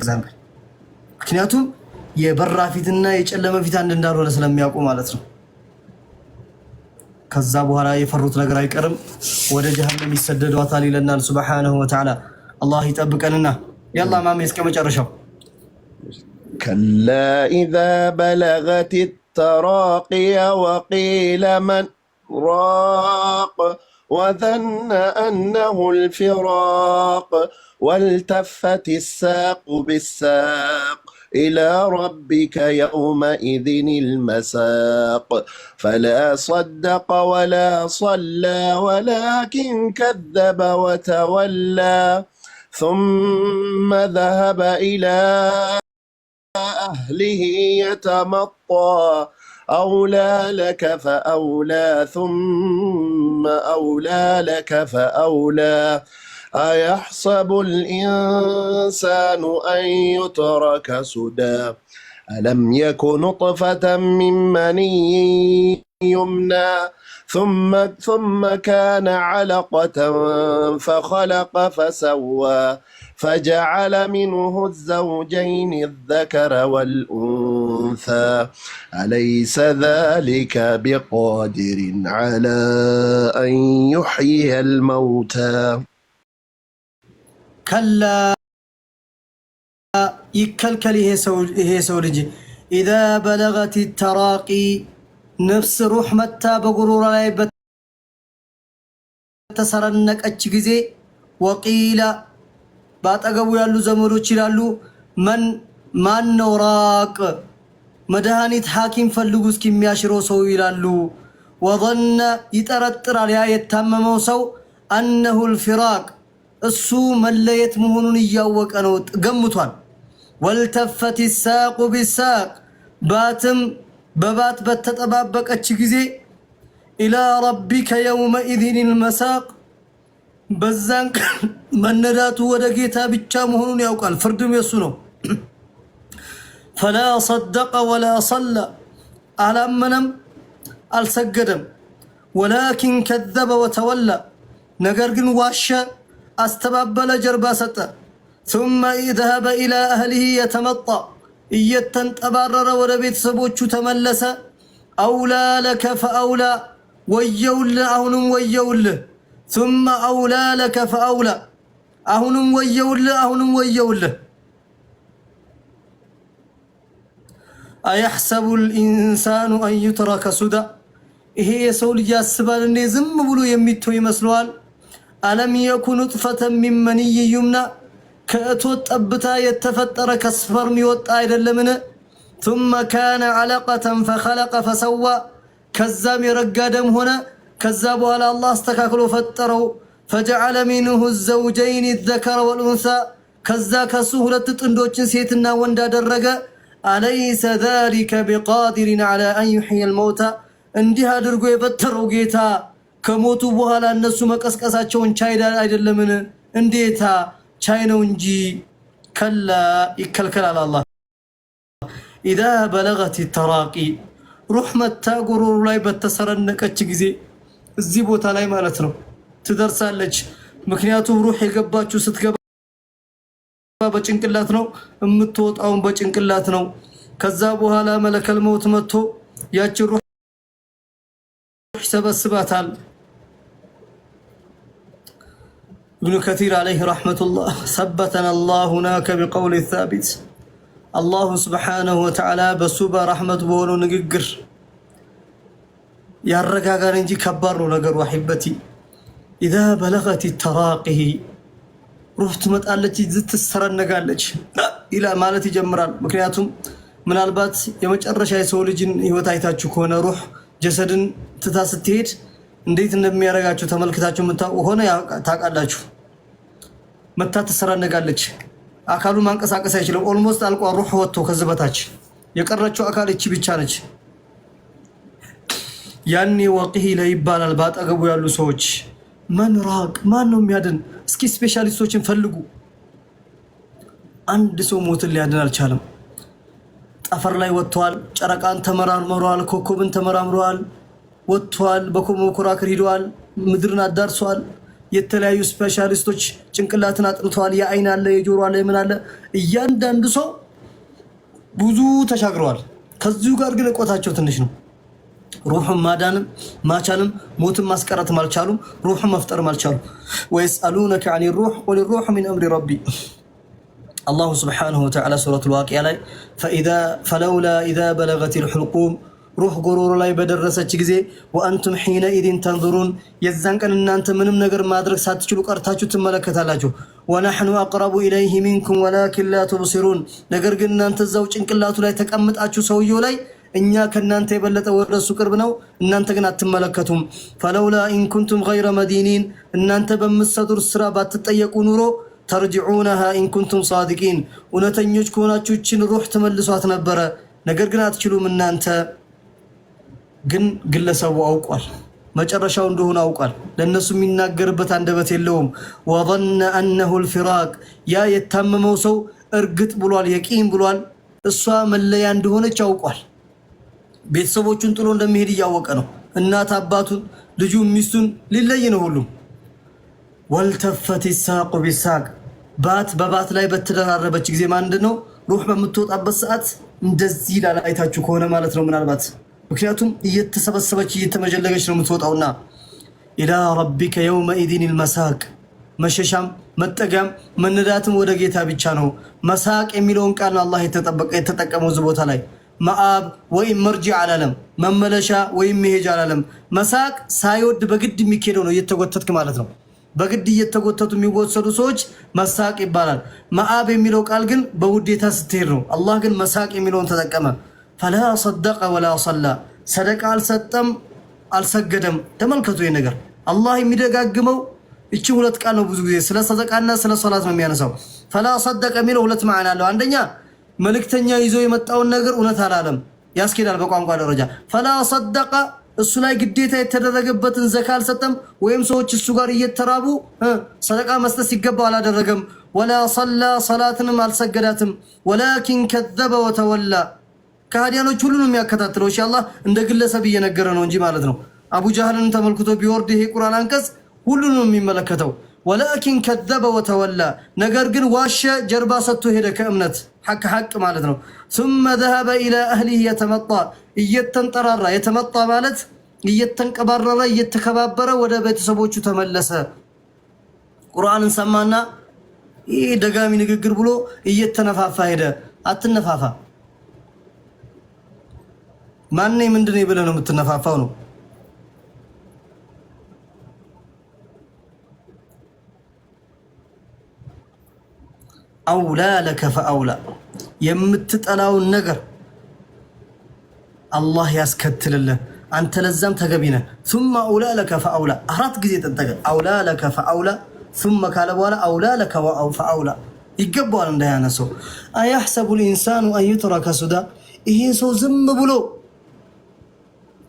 Example። ምክንያቱም የበራ ፊትና የጨለመ ፊት አንድ እንዳልሆነ ስለሚያውቁ ማለት ነው። ከዛ በኋላ የፈሩት ነገር አይቀርም፣ ወደ ጀሀነም ይሰደዷታል ይለናል سبحانه وتعالى። አላህ ይጠብቀንና يلا ማሜ እስከ መጨረሻው። كلا إذا بلغت التراقي وقيل من راق وظن أنه الفراق والتفت الساق بالساق إلى ربك يومئذ المساق فلا صدق ولا صلى ولكن كذب وتولى ثم ذهب إلى أهله يتمطى أولى لك فأولى ثم أولى لك فأولى أيحسب الإنسان أن يترك سدى ألم يك نطفة من مني يمنى ثم كان علقة فخلق فسوى فجعل منه الزوجين الذكر والأنثى أليس ذلك بقادر على أن يحيي الموتى؟ كلا ይከልከል ይሄ ሰው ልጅ إذا بلغت التراقي ነፍስ ሩህ መታ በጉሮሮ ላይ በተሰረነቀች ጊዜ وقيل በአጠገቡ ያሉ ዘመዶች ይላሉ من ማን ነው راق መድኃኒት ሐኪም ፈልጉ እስኪ የሚያሽረው ሰው ይላሉ። وظن ይጠረጥራል ያ የታመመው ሰው أنه الفراق እሱ መለየት መሆኑን እያወቀ ነው ገምቷል። والتفت الساق بالساق ባትም በባት በተጠባበቀች ጊዜ إلى ربك يومئذ المساق በዛን ቀን መነዳቱ ወደ ጌታ ብቻ መሆኑን ያውቃል። ፍርድም የሱ ነው። فلا صدق ولا صلى አላመነም፣ አልሰገደም። ولكن كذب وتولى ነገር ግን ዋሸ፣ አስተባበለ፣ ጀርባ ሰጠ። ثم ذهب إلى أهله يتمطى እየተንጠባረረ ወደ ቤተሰቦቹ ተመለሰ። أولى لك فأولى ወየውልህ፣ አሁንም ወየውልህ። ثم أولى لك فأولى አሁንም ወየውልህ፣ አሁንም ወየውልህ። أيحسب الإنسان أن يترك سدى ይሄ የሰው ልጅ ያስባል እንዴ? ዝም ብሎ የሚተው ይመስለዋል? ألم يك نطفة من مني يمنى ከእቶት ጠብታ የተፈጠረ ከ sperm ይወጣ አይደለምን? ثم كان علقة فخلق فسوى ከዛም የረጋ ደም ሆነ። ከዛ በኋላ አላህ አስተካክሎ ፈጠረው። فجعل منه الزوجين الذكر والأنثى ከዛ ከሱ ሁለት ጥንዶችን ሴትና ወንድ አደረገ። أليس ذلك بقادر على أن يحيي الموتى እንዲህ አድርጎ የፈጠረው ጌታ ከሞቱ በኋላ እነሱ መቀስቀሳቸውን ቻይ አይደለምን? እንዴታ ቻይ ነው እንጂ። كلا ይከልከላል። አላህ إذا بلغت التراقي ሩህ መታ ጉሮሮ ላይ በተሰረነቀች ጊዜ እዚህ ቦታ ላይ ማለት ነው ትደርሳለች። ምክንያቱም ሩህ የገባችው ስትገባ በጭንቅላት ነው የምትወጣውን በጭንቅላት ነው። ከዛ በኋላ ملك الموت መጥቶ ያችን ሩህ ይሰበስባታል። ኢብኑ ከሲር عليه رحمة الله ثبتنا الله هناك بالقول الثابت الله سبحانه وتعالى በሱ በረሕመት በሆነው ንግግር ያረጋጋን እንጂ ከባድ ነው ነገሩ። أحبتي إذا بلغت التراقي ሩህ ትመጣለች፣ ትሰረነጋለች ኢላ ማለት ይጀምራል። ምክንያቱም ምናልባት የመጨረሻ የሰው ልጅን ህይወት አይታችሁ ከሆነ ሩህ ጀሰድን ትታ ስትሄድ እንዴት እንደሚያደርጋችሁ ተመልክታችሁ የምታውቁ ሆነ ታውቃላችሁ። መታ ትሰራነጋለች። አካሉ ማንቀሳቀስ አይችልም። Almost አልቋ ሩህ ወጥቶ ከዚህ በታች የቀረችው አካል እቺ ብቻ ነች። ያኔ وقيل ይባላል። በአጠገቡ ያሉ ሰዎች من راق ማን ነው የሚያድን? እስኪ ስፔሻሊስቶችን ፈልጉ። አንድ ሰው ሞትን ሊያድን አልቻለም። ጠፈር ላይ ወጥተዋል። ጨረቃን ተመራምረዋል። ኮከብን ተመራምረዋል። ወጥተዋል። በኮመኮራክር ሂደዋል። ምድርን አዳርሰዋል። የተለያዩ ስፔሻሊስቶች ጭንቅላትን አጥንተዋል። የአይን አለ፣ የጆሮ አለ፣ የምን አለ። እያንዳንዱ ሰው ብዙ ተሻግረዋል። ከዚሁ ጋር ግን እቆታቸው ትንሽ ነው። ሩሑን ማዳንም ማቻልም ሞትን ማስቀረትም አልቻሉም። ሩሑን መፍጠርም አልቻሉም። ويسألونك عن الروح قل الروح من أمر ربي። الله سبحانه وتعالى سورة الواقعة ላይ فلولا إذا بلغت الحلقوم ሩህ ጎሮሮ ላይ በደረሰች ጊዜ وأنتم حينئذ تنظرون የዛን ቀን እናንተ ምንም ነገር ማድረግ ሳትችሉ ቀርታችሁ ትመለከታላችሁ። ونحن أقرب إليه منكم ولكن لا تبصرون ነገር ግን እናንተ እዛው ጭንቅላቱ ላይ ተቀምጣችሁ ሰውየው ላይ እኛ ከእናንተ የበለጠ ወደ እሱ ቅርብ ነው፣ እናንተ ግን አትመለከቱም። فلولا إن كنتم غير مدينين እናንተ በምትሰሩት ስራ ባትጠየቁ ኑሮ ترجعونها إن كنتم صادقين እውነተኞች ከሆናችሁ ይችን ሩህ ትመልሷት ነበረ፣ ነገር ግን አትችሉም እናንተ። ግን ግለሰቡ አውቋል፣ መጨረሻው እንደሆነ አውቋል። ለእነሱ የሚናገርበት አንደበት የለውም። وظن أنه الفراق ያ የታመመው ሰው እርግጥ ብሏል፣ የቂን ብሏል። እሷ መለያ እንደሆነች አውቋል። ቤተሰቦቹን ጥሎ እንደሚሄድ እያወቀ ነው። እናት አባቱን፣ ልጁን፣ ሚስቱን ሊለይ ነው ሁሉም። والتفت الساق بالساق ባት በባት ላይ በተደራረበች ጊዜ ምንድን ነው ሩህ በምትወጣበት ሰዓት እንደዚህ ይላል። አይታችሁ ከሆነ ማለት ነው ምናልባት ምክንያቱም እየተሰበሰበች እየተመጀለገች ነው የምትወጣውና إلى ربك يومئذ المساق መሸሻም መጠጊያም መነዳትም ወደ ጌታ ብቻ ነው። مساق የሚለውን ቃል ነው አላህ የተጠቀመው እዚህ ቦታ ላይ مآب ወይም مرجع አላለም፣ መመለሻ ወይም መሄጃ አላለም። مساق ሳይወድ በግድ የሚኬደው ነው፣ እየተጎተትክ ማለት ነው። በግድ እየተጎተቱ የሚወሰዱ ሰዎች مساق ይባላል። مآب የሚለው ቃል ግን በውዴታ ስትሄድ ነው። አላህ ግን مساق የሚለውን ተጠቀመ። فلا صدق ولا صلى፣ ሰደቃ አልሰጠም አልሰገደም። ተመልከቱ፣ ይህ ነገር አላህ የሚደጋግመው እቺ ሁለት ቃል ነው። ብዙ ጊዜ ስለ ሰደቃና ስለ ሶላት ነው የሚያነሳው። فلا صدق የሚለው ሁለት معنى አለው። አንደኛ መልእክተኛ ይዞ የመጣውን ነገር እውነት አላለም፣ ያስኬዳል በቋንቋ ደረጃ። فلا صدق እሱ ላይ ግዴታ የተደረገበትን ዘካ አልሰጠም፣ ወይም ሰዎች እሱ ጋር እየተራቡ ሰደቃ መስጠት ሲገባው አላደረገም። ولا صلى ሰላትንም አልሰገዳትም። ولكن كذب وتولى ከሃዲያኖች ሁሉንም የሚያከታትለው እሺ፣ አላህ እንደ ግለሰብ እየነገረ ነው እንጂ ማለት ነው። አቡ ጃህልን ተመልክቶ ቢወርድ ይሄ ቁርአን አንቀጽ ሁሉንም የሚመለከተው ولكن كذب وتولى ነገር ግን ዋሸ፣ ጀርባ ሰጥቶ ሄደ ከእምነት ሐቅ ሐቅ ማለት ነው። ثم ذهب إلى أهله يتمطى እየተንጠራራ يتمطى ማለት እየተንቀባረረ እየተከባበረ ወደ ቤተሰቦቹ ተመለሰ። ቁርአንን ሰማና ይህ ደጋሚ ንግግር ብሎ እየተነፋፋ ሄደ። አትነፋፋ። ማነኝ ምንድን ብለህ ነው የምትነፋፋው ነው። أولى لك فأولى የምትጠላውን ነገር አላህ ያስከትልልህ። አንተ ለዛም ተገቢ ነህ። ثم أولى لك فأولى አራት ጊዜ ጠጠቀ። أولى لك فأولى ثم ካለ በኋላ أولى لك فأولى ይገባዋል። እንዳያነሰው أيحسب الإنسان أن يترك سدى ይሄ ሰው ዝም ብሎ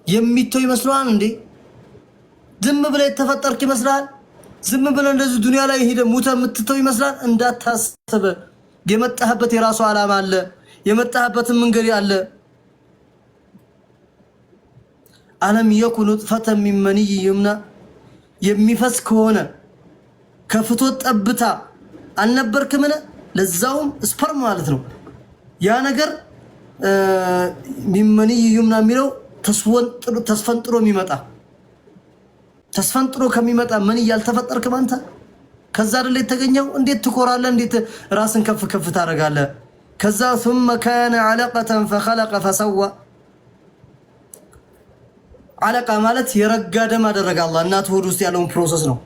የሚተው ይመስለዋል እንዴ? ዝም ብለህ የተፈጠርክ ይመስልሃል? ዝም ብለህ እንደዚህ ዱንያ ላይ ሄደ ሙተ የምትተው ይመስላል? እንዳታስብ። የመጣህበት የራሱ ዓላማ አለ። የመጣህበትን መንገድ አለ። ألم يك نطفة من مني يمنى የሚፈስ ከሆነ ከፍትወት ጠብታ አልነበርክምን? ለዛውም sperm ማለት ነው። ያ ነገር من مني يمنى የሚለው ተስፈንጥሮ የሚመጣ ተስፈንጥሮ ከሚመጣ ምን ያልተፈጠርክም አንተ? ከዛ አይደለ የተገኘው? እንዴት ትኮራለህ? እንዴት ራስን ከፍ ከፍ ታደርጋለህ? ከዛ ثم كان علقة فخلق فسوى علقة ማለት የረጋ ደም አደረገ አላህ እናት ሆድ ውስጥ ያለውን process ነው።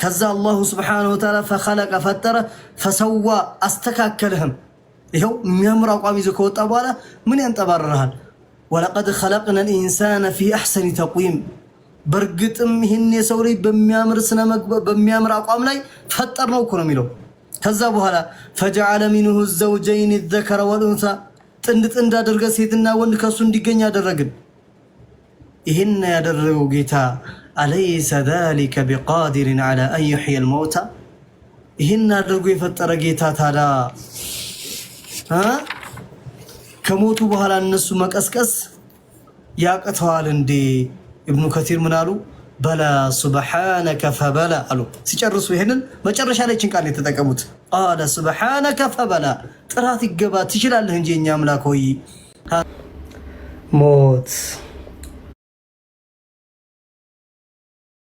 ከዛ الله سبحانه وتعالى فخلق ፈጠረ፣ فسوى አስተካከልህም። ይኸው የሚያምር አቋም ይዞ ከወጣ በኋላ ምን ያንጠባርርሃል? ولقد خلقنا الإنسان في أحسن تقويم በእርግጥም ይህን የሰው ልጅ በሚያምር ስነ በሚያምር አቋም ላይ ፈጠር ነው እኮ ነው የሚለው። ከዛ በኋላ فجعل منه الزوجين الذكر والأنثى ጥንድ ጥንድ አድርገ ሴትና ወንድ ከሱ እንዲገኝ አደረግን። ይህን ያደረገው ጌታ أليس ذلك بقادر على أن يحيي الموتى ይህን አድርጎ የፈጠረ ጌታ ታዲያ ከሞቱ በኋላ እነሱ መቀስቀስ ያቅተዋል እንዴ? ኢብኑ ከቲር ምን አሉ? بلى سبحانك فبلى አሉ። ሲጨርሱ ይህንን መጨረሻ ላይ ችን ቃል የተጠቀሙት قال سبحانك فبلى፣ ጥራት ይገባ ትችላለህ እንጂ የኛ አምላክ ሆይ። ሞት